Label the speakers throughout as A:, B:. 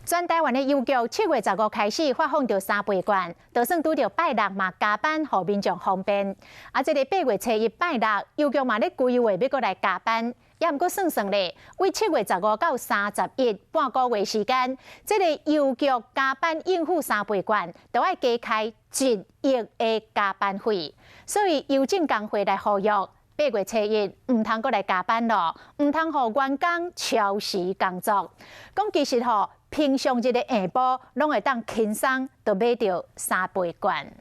A: 全台灣的郵局7月15開始發放著三倍券，就算拄著拜六嘛加班，予民眾方便。啊，這个8月初一拜六，郵局嘛咧規劃欲閣來加班，也毋過算算咧，對7月15到31半個月時間，這个郵局加班應付三倍券，著愛加開1億的加班費。所以郵政工會來呼籲，8月初一毋通閣來加班囉，毋通予員工超時工作。講其實吼，平常日的下晡，攏會當輕鬆就買著三倍券。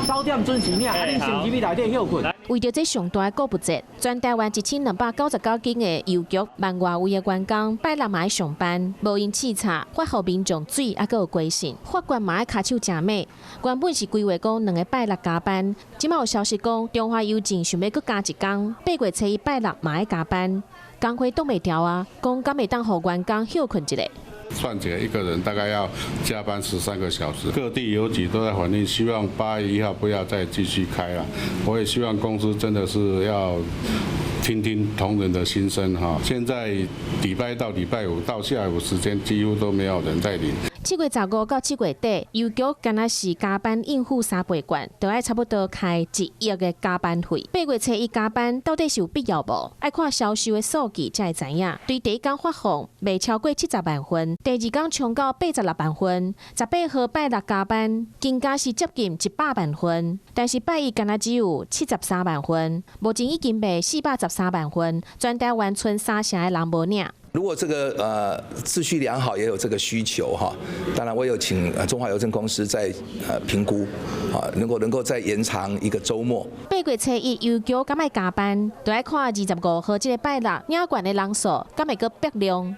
B: 9點準時領，啊，恁先入去內底歇睏。
C: 為著這上大的購物節，全台灣1299間的郵局萬外位的員工拜六嘛愛上班，無閒視察，發予民眾水，猶閣有規信，發券嘛愛跤手誠猛。原本是規劃講兩个拜六加班，這馬有消息講中華郵政想欲閣加一工，8月初一拜六嘛愛加班，工會擋袂牢啊，講敢會當予員工歇睏一下。
D: 算起來，一個人大概要加班13個小時。各地郵局都在反映，希望8月1號不要再繼續開了。我也希望公司真的是要聽聽同仁的心聲哈。現在禮拜一到禮拜五到下午時間幾乎都沒有人在領。
C: 7月15到7月底，郵局敢若是加班應付三倍券，就愛差不多開1億的加班費。8月初一加班到底是有必要無？愛看銷售的數據才會知影。對第一工發放袂超過70萬份，第二工衝到86萬份，18號拜六加班，增加是接近100萬份，但是拜一敢若只有73萬份，目前已經賣413萬份，全台灣賰三成的人無領。
E: 如果這個秩序良好，也有這個需求哈，當然我有請中華郵政公司在評估啊，能夠再延長一個週末。
C: 8月初一郵局敢愛加班，就愛看25號這个拜六領券的人數，敢會閣變量。